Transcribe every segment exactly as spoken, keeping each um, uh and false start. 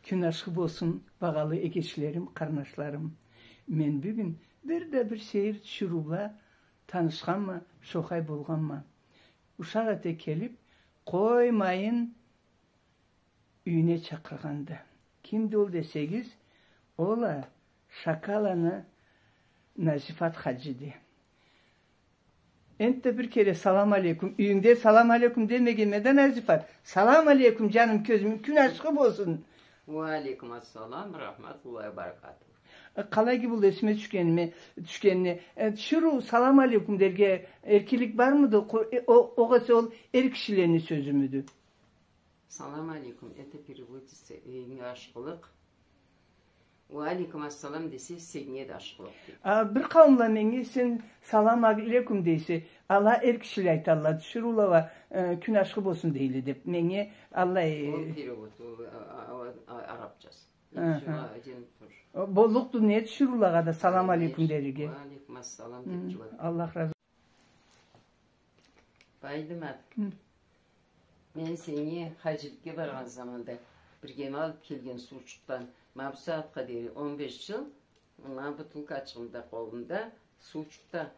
Кюн ашхы болсун, багъалы эгечлерим, къарнашларым. Мен бюгюн бир да бир сейир тиширыу бла танышханма, шохай болгъанма. Ушакъ эте келип, къоймайын юйюне чакъыргъанды. Кимди ол десегиз, ол а Шакаланы Назифат хаджиди. Энтда бир кере салам алейкум. Юйюнгде салам алейкум демегенме да, Назифат. Салам алейкум, джаным, кёзюм, кюн ашхы болсун. Уа алейкум ассалам, рахматуллахи ва баракатух. Э, къалай иги болду эсиме тюшгениме, тюшгенине. Э, тиширыу салам алейкум дерге эркинлик бармыды? Къо-, э, о-, огъесе ол эр кишилени сёзюмюдю? Салам алейкум, это переводится, юйюнге ашхылыкъ. Уа алейкум ассалам десе, сеннге да ашхылыкъ дейди. А, бир къауумла меннге сен салам алейкум дейсе, ала эр кишиле айталла, тиширыула уа, э, кюн ашхы болсун дейле деп. Меннге аллай... Ол перевод, ол, а, а, а, арабчасы. Аха. О, боллукъду, не тиширыулагъа да салам алейкум дерге. Уа алейкум ассалам деп джууап. Аллах разы. Байдымат. Хы. Мен сени хаджиликге баргъан заманда биргеме алып келген суучукъдан ма бу сагъатха дери он беш джыл, ма бутылкачыгъымда къолумда, суучукъда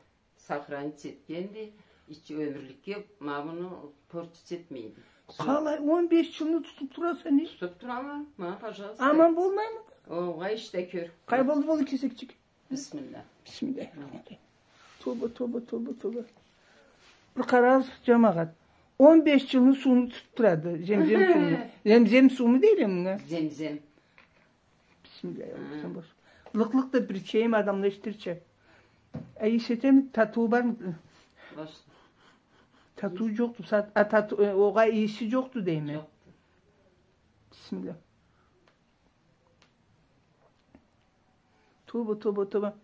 сохранить этгенди, ич-, ёмюрлюкге ма муну портить этмейди. Къалай, он беш джылны тутуп тураса, не? Тутуп турама, ма, пожалуйста. Аман болмаймыды? Огъай, ишде кёр. Къай болду бу кесекчик? Бисмилла. Бисмилла. Тоба, тоба, тоба, тоба. Бир къарагъыз, джамагъат. Он беш джылны сууну тутуп турады. Земзем сууну. Земзем сууму дейле мунга? Земзем. Бисмилла, я Аллах, сен бош. Лыкъ-лыкъ да бир ичейим, адамла эшитирча. А ийис этеми, татыуу бармы? Бош. Татыуу джокъду, сат-, а, татыу-, э, огъай, ийиси джокъду дейме. Джокъду. Бисмилла. Тоба, тоба, тоба.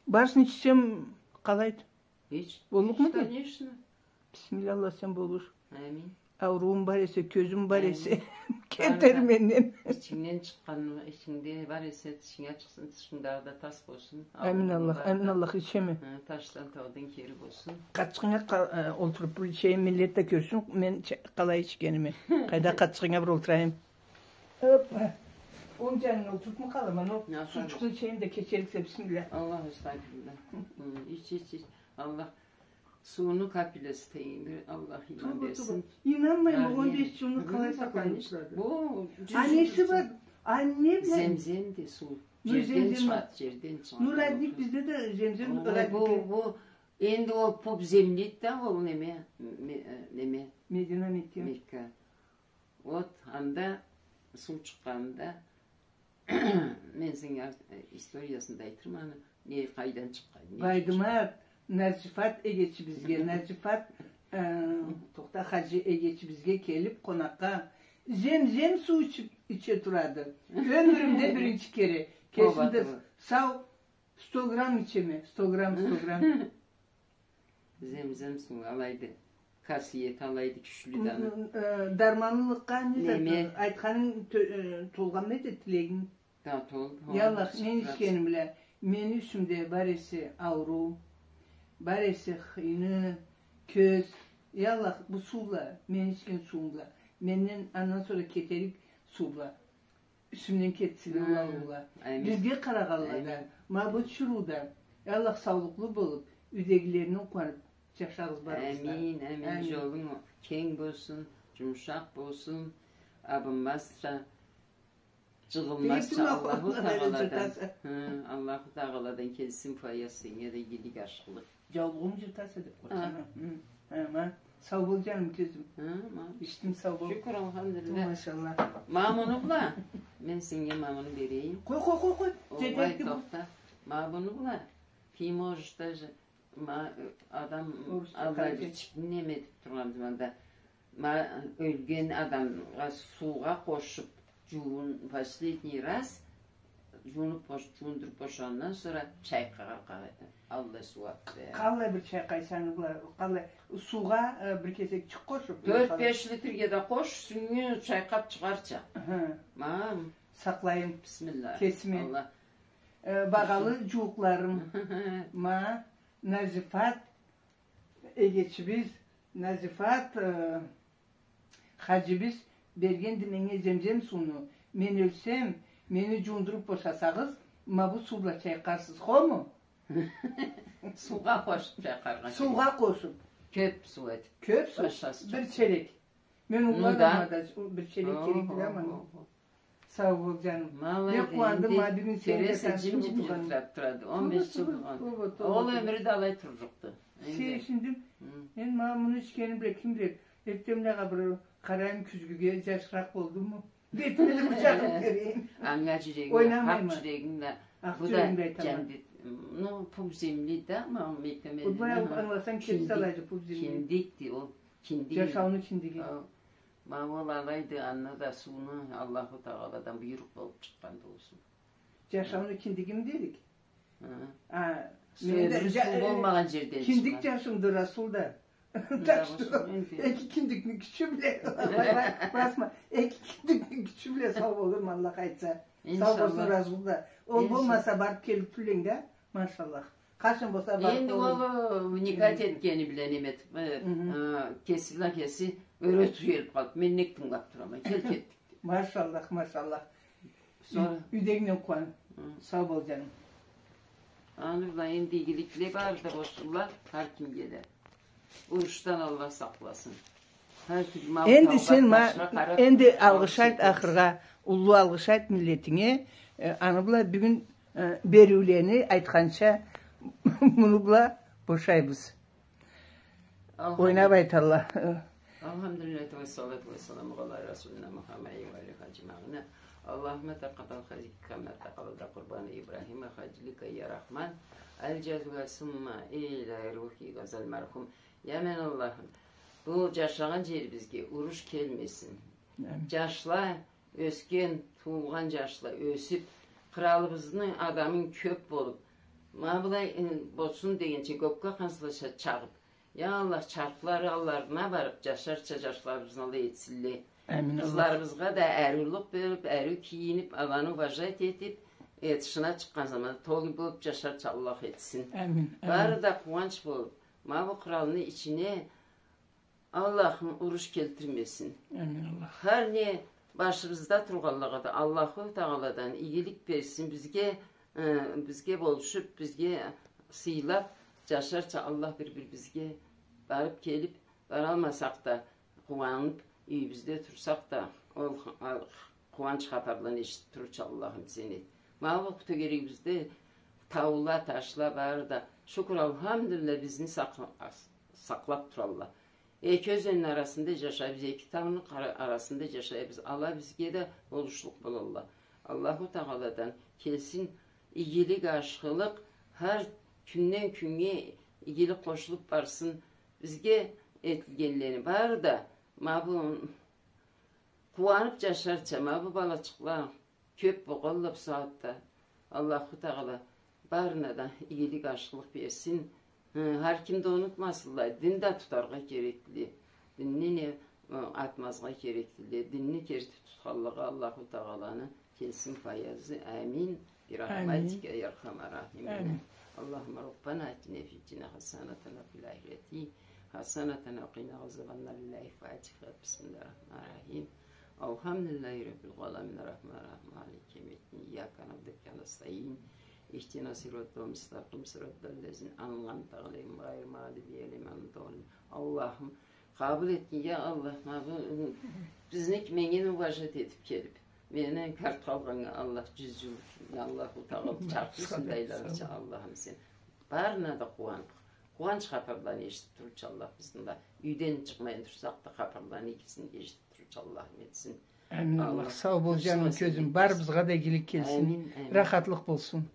Барысын ичсем, къалайды? Ич. Боллукъмуду? Конечно. Бисмилла, Аллах, сен болуш. Амин. Ауруум бар эсе, кёзюм бар эсе, кетер менден. Ичингден чыкъгъаны, ичингде бар эсе, тышынга чыкъсын, тышынгдагъы да тас болсун. Амин, Аллах, амин, Аллах, ичеме. Хы, ташдан, таудан кери болсун. Къатчыгъынга къа-, э, олтуруп бир ичейим, миллет да кёрсюн, мен ч-, къалай ичгеними. Къайда, къатчыгъынга бир олтурайым. Оппа. Онг джанынга олтурупму къалама, но суучукъну ичейим да кечериксе, бисмилла. Аллах, астагъфируллах. Хы, ич, ич, ич. Аллах, сууну каплясы тейинди, Аллах иман берсин. Тоба, тоба. Инанмайма, он беш джылны къалай сакъланып турады? Бу джюз джыл. А неси бар? А не бла? Земземди суу. Ну, джерден чыгъады, джерден чыгъады. Ну, родник, бизде да земзем родник. Бу, бу, энди ол пуп землит да, ол неме, ме-, э, неме? Медина, Мекка. Мекка. Вот, анда суу чыкъгъанында, мен сеннге ар-, э, историясын да айтырма, аны не, къайдан чыкъгъан, не... Байдымат, Назифат эгечибизге, Назифат, э, тохта, хаджи эгечибизге келип къонакъгъа, земзем суу ичип, иче турады. Ёмюрюмде биринчи кере. Кесим да сау, сто грамм ичеме, сто грамм, сто грамм. Земзем суу алайды, касиети алайды кючлю да аны. М, э, дарманлылыкъгъа не зат, айтханынг тё-, э, толгъанмы эди тилегинг? Да, толду. Я Аллах, мен ичгеним бла мени юсюмде бар эсе ауруу, бар эсе хыйны, кёз. Я Аллах, бу суу бла, мен ичген суум бла, менден андан сора кетерик суу бла юсюмден кетсин ол ауруула. Амин. Бизге къарагъанла да, ма бу тиширыу да, я Аллах, саулукълу болуп, юйдегилерине къууанып джашагъыз барыгъыз да. Амин, амин. Амин. Джолунг кенг болсун, джумушакъ болсун, абынмазча, джыгъылмазча. Аллаху Тагъаладан. Хы, Аллаху Тагъаладан келсин, Фаяз, сеннге да игилик, ашхылыкъ. Джаулугъум джыртаса деп къоркъама. Хы, ма. Сау бол, джаным, кёзюм. Хы, ма. Ичдим, сау бол. Шукур, алхамдулиллах. Машаллах. Ма муну бла. Мен сеннге ма муну берейим. Къой, къой, къой, къой. Огъай, тохта. Ма муну бла. Ты можешь даже, ма, э, адам, аллай бир чикни неме этип тургъан заманда. Ма, ёлген адамгъа суугъа къошуп, джуун-, последний раз джуунуп бош-, джуундуруп бошагъандан сора чайкъагъа къа-, аллай сууап. Къаллай бир чайкъайса аны бла, къаллай, суугъа, э, бир кесек чик къошуп, тёрт-беш литрге да къош, юсюнгден чайкъап чыгъарча. Хы. Ма. Сакълайым. Бисмиллах. Кесиме. Аллах. Э, багъалы джууукъларым. Ма, Назифат, эгечибиз, Назифат, э, хаджибиз бергенди меннге земзем сууну. Мен ёлсем, мени джуундуруб бошасагъыз, ма бу суу бла чайкъарсыз, хому? Суугъа къошуб чайкъаргъа. Суугъа къошуб. Кёб суу этиб. Кёб суу. Башхасы джокъ. Бир челек. Мен уллу адамла да бир челек керекди да манга. Сау бол, джаным. Бек къууандым, ма бюгюн сени бла танышыб олтургъаныма. Джым-джым джылтыраб турады. Он беш джыл болгъан. Ол ёмюрю да алай турурукъду. Сейишиндим. Мен ма муну ичгени бла ким биледи? Эртденблагъа бир къарайым, кюзгюге джашыракъ болдумму? Бетиме да къучагъым берейим. Анга джюрегинг, къарт джюрегинг да. Бу да джандет. Ну, пуп земли да, ма мекеме. Бу баягъы англасанг, кеси алайды пуп земли. Киндикди ол. Киндик. Джашауну киндиги. Ма ол алайды, анга да сууну Аллаху Тагъаладан буйрукъ болуб чыкъгъанды ол суу. Джашауну киндигими дедик? Хы. Суу болмагъан джерден чыкъгъан. Киндик джашымды, Расул да. Так что, эки киндикни кючю бла, вай, вай, басма, эки киндикни кючю бла сау болурма, Аллах айтса. Сау болсун, Расул да. Ол болмаса, барыб келиб тюлленг да, машаллах. Къачан болса барыб. Энди ол никат этгени бла неме этиб, кеси бла кеси ёре тюелиб къалыб, мен нек тынгылаб турама, кел, кетдик. Машаллах, машаллах. Сора юйдегинге къууан. Сау бол, джаным. Аны бла энди игиликле барды, болсунла, хар кимге да. Урушдан Аллах сакъласын. Хар ким... Энди сен ма, энди алгъыш айт ахыргъа, уллу алгъыш айт миллетинге. Аны бла бюгюн бериулени айтханча, муну бла бошайбыз. Ойнаб айталла. الحمد لله والصلاة والسلام على رسولنا محمد وعلى آله أجمعين. اللهم تقبل حجك كما تقبلت قربان إبراهيم وحجك يا رحمن. الجزاء ثم إلى روحك غزا المرحوم. Я мен Аллахым, бу джашагъан джерибизге уруш келмесин. Амин. Джашла ёсген, туугъан джашла ёсюб, къралыбызны адамы кёб болуб, ма былай, э, болсун дегенча, кёкге къанзылача чагъыб, я Аллах, чархлары алларына барыб, джашарча джашларыбызны алай этсинле. Амин, Аллах. Къызларыбызгъа да ариулукъ бериб, ариу кийиниб, аланы уважать этиб, э, тышына чыкъгъан заманда толу болуб джашарча Аллах этсин. Амин, амин. Бары да къууанч болуб, ма бу къралны ичине Аллахым уруш келтирмесин. Амин, Аллах. Хар не башыбызда тургъанлагъа да Аллаху Тагъаладан игилик берсин. Бизге, э, бизге болушуб, бизге сыйлаб, джашарча Аллах бир-бирибизге барыб келиб, баралмасакъ да, къууаныб, юйюбюзде турсакъ да, ол х-, ал-, къууанч хапарланы эшитиб турурча Аллахым сен эт. Ма бу тёгерегибизде таула, ташла бары да, шукур, алхамдулиллах, бизни сакъ-, ас-, сакълаб туралла. Эки ёзенни арасында джашайбыз, эки тауну къара-, арасында джашайбыз. Ала бизге да болушлукъ болалла. Аллаху Тагъаладан келсин игилик, ашхылыкъ, хар кюнден кюннге игилик къошулуб барсын. Бизге этилгенлени бары да, ма бу къууаныб джашарча, ма бу балачыкъла кёб болгъалла бу сагъатда. Аллаху Тагъала барына да игилик, ашхылыкъ берсин. Хы, хар ким да унутмасынла, дин да тутаргъа керекли. Динни не, ы, атмазгъа керекли. Динни керти тутханлагъа Аллаху Тагъаланы келсин фаязы. Амин. Амин. برحمتك يا أرحم الراحمين. Амин. اللهم ربنا آتنا في الدنيا حسنة وفي الآخرة حسنة وقنا عذاب النار. الفاتحة. بسم الله الرحمن الرحيم. الحمد لله رب العالمين. الرحمن الرحيم. مالك يوم الدين. إياك نعبد وإياك نستعين. اهدنا الصراط المستقيم. صراط الذين أنعمت عليهم غير المغضوب عليهم ولا الضالين. Аллахым, къабыл этгин, я Аллах, ма бу, бизни, мени уважать этиб келиб, мени къарт къалгъаннга Аллах джюз джыл, Аллаху Тагъала чархы юсюнде айланырча, Аллахым сен. Барына да къууаныб, къууанч хапарланы эшитиб турурча Аллах бизни да, юйден чыкъмайын турсакъ да, хапарланы игисин эшитиб турурча Аллахым этсин. Амин, Аллах. Аллах. Сау бол, джаным, кёзюм. Барыбызгъа да игилик келсин. Амин, амин. Рахатлыкъ болсун.